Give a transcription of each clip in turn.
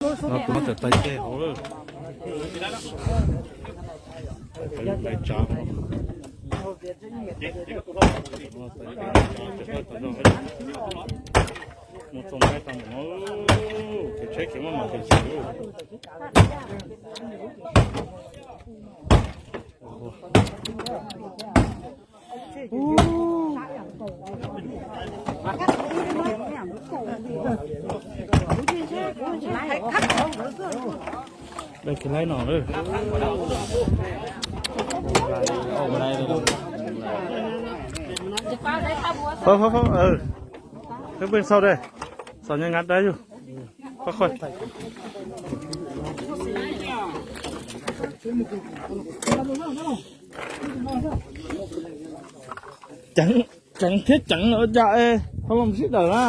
No tus no tawm tais ceg hauv lawm. Tais tsav. Mus txog nqaij tag npaum no, kev tsheb kev maj mam kev tsheb. Dai kev laib no. Peb pheej xauj dai, xauj nyob nqa dab yug. Ceev thiab ceev los cas es ho los sib dawm na.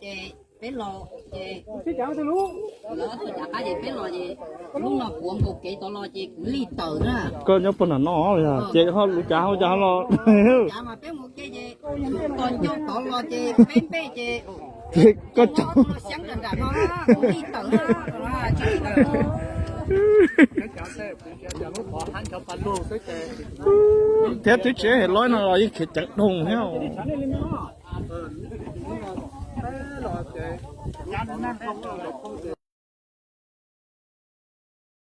Ces peb los, ces lawv ob tug rov qab ces peb los ces lub no kuav nkaus kev tod los ces kuv li tawm na. Koj nyob puag nram no los yog ces ho lub cav ho cas ho los? Cav mas peb mus ke ces tos ncauj tod los ces peb npej ces ces koj cov xyab nram nram no kuv li tawm na. Thiab twb tsis hem loib no los yeej khiav ceev dhau thiab.